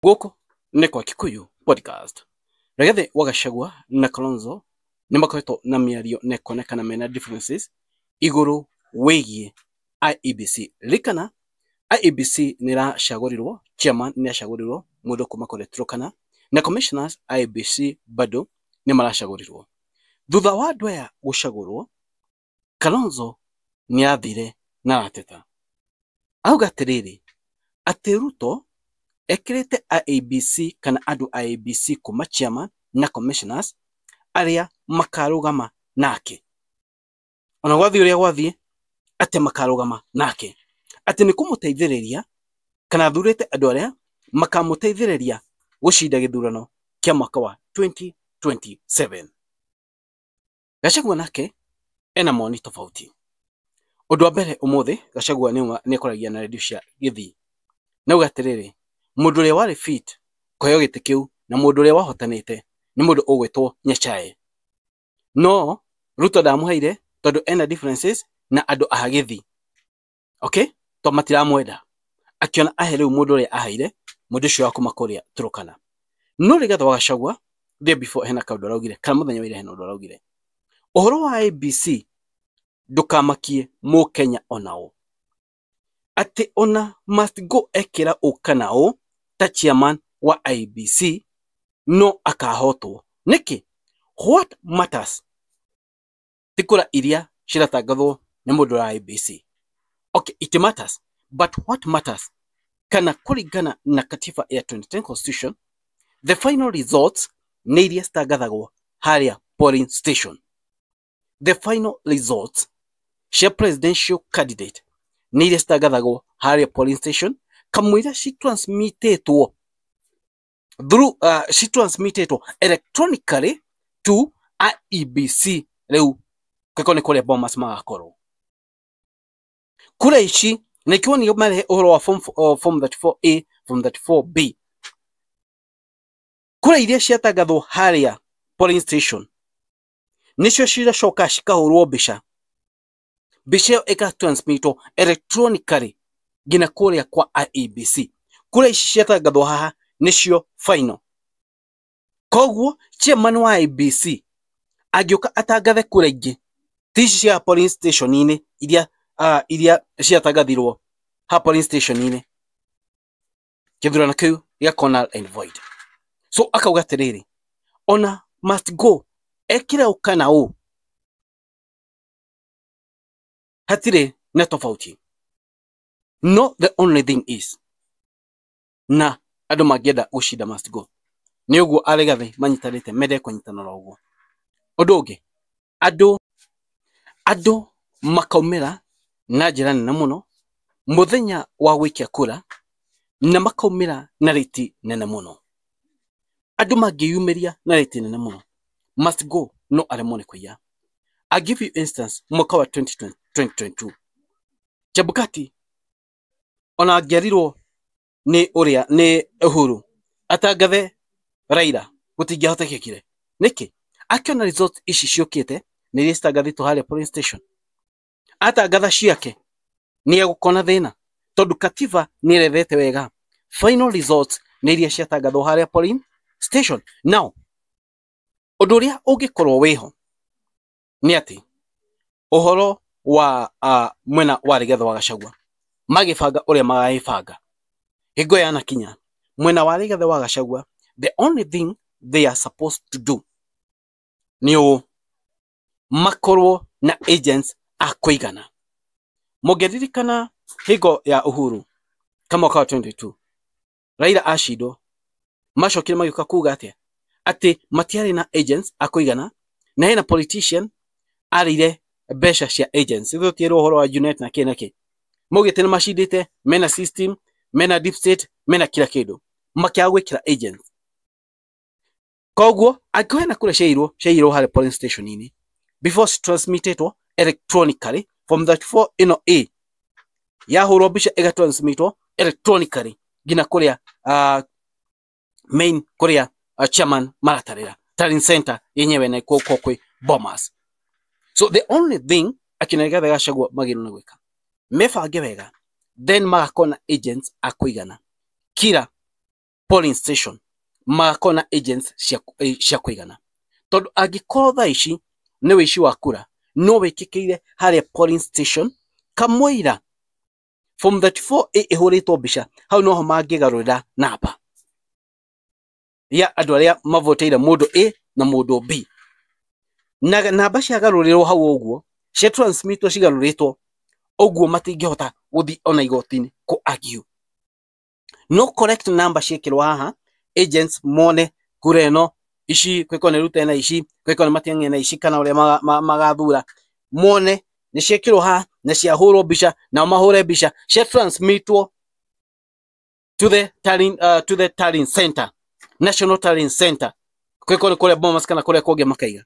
Gũkũ nĩ kwa Kikuyu Podcast. Rigathĩ wa Gachagua na Kalonzo nĩ makoretwo na mĩario na ĩkonekana mena differences igũrũ wĩgiĩ IEBC. Ririkana IEBC nĩ ĩracagũrirwo, chairman nĩ acagũrirwo mũndũ kuma kũrĩa Turkana na commissioners IEBC bado nĩ maracagũrirwo. Thutha wa andũ aya gũcagũrwo, Kalonzo nĩ athire na arateta. Auga atĩrĩrĩ, atĩ Ruto ekĩrĩte IEBC kana andũ a IEBC kuma chairman na commissioners arĩa makarũgama nake. Ona gwathiĩ ũrĩa gwathiĩ, atĩ makarũgama nake. Atĩ nĩ kũmũteithĩrĩria kana athurĩte andũ arĩa makamũteithĩrĩria gũcinda gĩthurano kĩa mwaka wa 2027. Gachagua nake ena mawoni tofauti. Ũndũ wa mbere ũmũthĩ Gachagua nĩ akoragia na redio cia Gĩthii. Na auga atĩrĩrĩ, mũndũ ũrĩa warĩ fit kũheo gĩtĩ kĩu na mũndũ ũrĩa wahotanĩte nĩ mũndũ ũgwĩtwo Nyachae. No Ruto ndamũheire tondũ ena differences na andũ a Gĩthii. Okay? To matiramwenda. Akĩona ahe rĩu mũndũ ũrĩa aheire mũndũ ũcio wa kuma kũrĩa Turkana. No Rigathĩ wa Gachagua day before hena kaũndũ araugire kana mũthenya wa ira hena ũndũ araugire. Ũhoro wa IEBC ndũkamakie mũkenya ona ũ. Atĩ ona must go ekĩra ũ kana ũ ta chairman wa IEBC no akahotwo. Nĩkĩ? What matters ti kura iria ciratangathwo nĩ mũndũ wa IEBC. Okay, it matters, but what matters kana kũringana na katiba ya 2010 constitution, the final results nĩ iria citangathagwo harĩa polling station. The final results cia presidential candidate nĩ iria citangathagwo harĩa polling station kamũira citransmitĩtwo through citransmitĩtwo electronically to IEBC rĩu kĩko nĩ kũrĩa Bomas magakorwo kura ici nĩkĩo nĩo marehe ũhoro wa form, form 34A, form 34B. Kura iria ciatangathwo harĩa polling station nĩcio ciracoka cikahũrwo mbica, mbica ĩyo ĩgatransmitwo electronically nginya kũrĩa kwa IEBC. Kura ici ciatangathwo haha nĩcio final. Koguo chairman wa IEBC angĩũka atangathe kura ingĩ ti ici cia polling station-inĩ iria iria ciatangathirwo ha polling station-inĩ, gĩthurano kĩu gĩgakorwo null and void. So akauga atĩrĩrĩ, ona must go ekĩre ũ kana ũ hatirĩ na tofauti. No the only thing is na andũ mangĩenda gũcinda must go nĩ ũguo Arigathi manyitanĩte mende kũnyitanĩra ũguo. Ũndũ ũngĩ, andũ makaumĩra na njĩra nene mũno mũthenya wa gũikia kura na makaumĩra na rĩti nene mũno. Andũ mangĩyumĩria na rĩti nene mũno must go no aremwo nĩ kũiya. I give you instance, mwaka wa 2020, 2022 Chebukati ona angĩarirwo nĩ ũrĩa nĩ Uhuru atangathe Raila gũtingĩahotekekire. Nĩkĩ? Akĩona results ici ciũkĩte nĩ iria citangathĩtwo harĩa polling station. Atangatha ciake nĩ egũkorwo na thĩna tondũ katiba nĩ ĩrethete wega final results nĩ iria ciatangathwo harĩa polling station. Now ũndũ ũrĩa ũngĩkorwo wĩho nĩ atĩ ũhoro wa mwena wa Rigathĩ wa Gachagua magĩbanga ũrĩa magagĩbanga hingo yanakinya mwena wa Rigathĩ wa Gachagua, the only thing they are supposed to do nĩ ũũ, makorwo na agents a kũigana. Mũngĩririkana hingo ya Uhuru ka mwaka wa 22 Raila acindwo macokire magĩũka kuga atĩa, atĩ matiarĩ na agents a kũigana na hena politician arĩire mbeca cia agents. Ithuĩ tũtierwo ũhoro wa Junet na kĩ na kĩ, maugĩte nĩ macindĩte, mena system, mena deep state, mena kila kĩndũ, makĩaga gwĩkĩra agents. Koguo angĩkorwo hena kura ciairwo, ciairwo harĩa polling station-inĩ before transmitĩtwo electronically from 34 ĩno A yahũrwo mbica ĩgatransmitwo electronically nginya kũrĩa main kũrĩa chairman maratarĩra tallying center yenyewe na kũu kwĩ Bomas. So the only thing akina Rigathĩ Gachagua magĩrĩirwo nĩ gwĩka mebange wega then magakorwo na agents a kũigana kila Polling station magakorwo na agents cia kũigana, tondũ angĩkorwo thaa ici nĩ wĩici wa kura no wĩkĩkĩire harĩa polling station kamũira form 34A ĩhũrĩtwo mbica, hau noho mangĩgarũrĩra namba ya andũ arĩa mavoteire mũndũ A na mũndũ B, na namba ciagarũrĩrwo hau ũguo cia transmitwo cigarũrĩtwo ũguo matingĩhota gũthiĩ ona igoti-inĩ kũ argue. No correct number ciĩkĩrwo haha, agents mone kura ĩno ici kwĩko nĩ Ruto ena ici, kwĩko nĩ Matiang'i ena ici, kana ũrĩa magathura mone nĩ ciĩkĩrwo haha na ciahũrwo mbica, nao mahũre mbica cia transmitwo to the tallying center, National Tallying Center, kwĩko nĩ kũrĩa Bomas kana kũrĩa kũngĩ makaiga,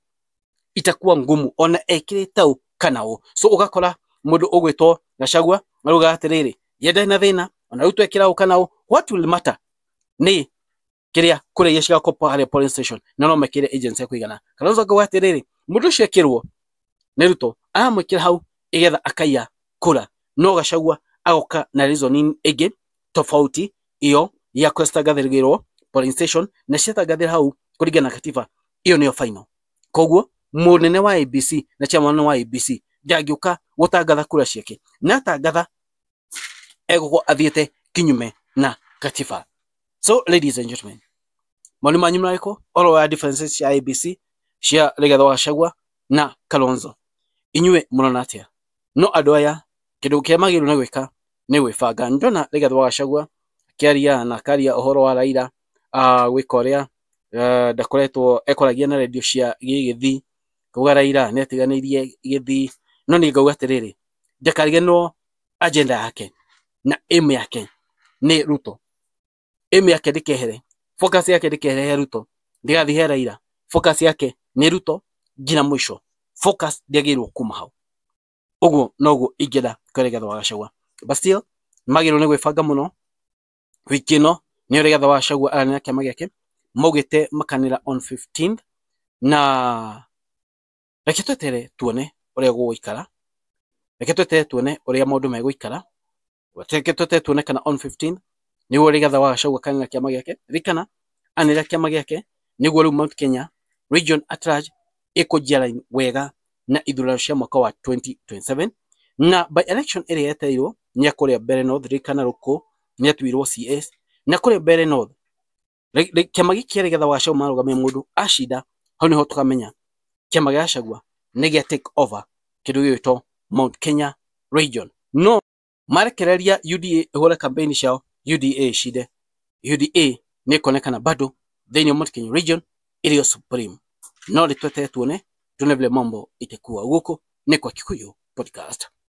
itakuwa ngumu ona ekĩrĩte ũ kana ũ. So ũgakora mũndũ ũgwĩtwo Gachagua arauga atĩrĩrĩ, ye ndarĩ na thĩna ona rĩu twekĩra ũ kana ũ, what will matter nĩ kĩrĩa kũrĩa iria cigakorwo harĩa polling station, na no mekĩre agents ya kũigana. Kalonzo akauga atĩrĩrĩ, mũndũ ũcio ekĩrwo nĩ Ruto aramwĩkĩra hau igetha akaiya kura, no Gachagua agoka na reasoning ĩngĩ tofauti iyo ya kũcitangathĩrwo polling station na ciatangathĩra hau kũringana na katiba, iyo nĩyo final. Koguo mũnene wa IEBC na chairman wa IEBC ndangĩũka gũtangatha kura ciake, na atangatha egũkorwo athiĩte kinyume na katiba. So ladies and gentlemen, maoni manyu marĩkũ ũhoro wa differences cia IEBC cia Rigathi wa Gachagua na Kalonzo? Inyuĩ mũrona atĩa? No andũ aya kĩndũ kĩrĩa magĩrĩirwo nĩ gwĩka nĩ gwĩbanga. Ndona Rigathi wa Gachagua akĩaria na akaria ũhoro wa Raila gwĩka ũrĩa ndakoretwo ekoragia na redio cia gĩgĩthii, kuga Raila nĩ atiganĩirie gĩthii, no niĩ ngauga atĩrĩrĩ, ndakariganĩrwo agenda yake na aim yake nĩ Ruto. Aim yake ndĩkehere, focus yake ndĩkehere he Ruto, ndĩgathiĩ he Raila. Focus yake nĩ Ruto nginya mũico. Focus ndĩagĩrĩirwo kuma hau. Ũguo noguo ingĩenda kwĩra Rigathi wa Gachagua. But still magĩrĩirwo nĩ gwĩbanga mũno. Wiki ĩno nĩyo Rigathi wa Gachagua aranĩra kĩama gĩake, maugĩte makanĩra on 15th, na reke twetere tuone ũrĩa gũgũikara, reke twetere tuone ũrĩa maũndũ megũikara, reke twetere tuone kana on 15th nĩguo Rigathi wa Gachagua akanĩra kĩama gĩake, ririkana anĩrĩra kĩama gĩake nĩguo rĩu Mount Kenya region at large ĩkũnjia wega na ithurano cia mwaka wa 2027, na by election ĩrĩa yetereirwo nĩ ya kũrĩa Mbeere North, ririkana Rũkũ nĩ atuirwo CS, na kũrĩa Mbeere North kĩama gĩkĩ kĩa Rigathi wa Gachagua marũgamia mũndũ acinda, hau nĩho tũkamenya kĩama gĩa Gachagua nĩ gĩa take over kĩndũ gĩgwĩtwo Mount Kenya region. No marekereria UDA ĩhũre campaign ciao, UDA ĩcinde, UDA nĩ ĩkonekana bado thĩinĩ wa Mount Kenya region ĩrĩ supreme. No rĩ twetere tuone vile mambo itakuwa. Gũkũ nĩ kwa Kikuyu Podcast.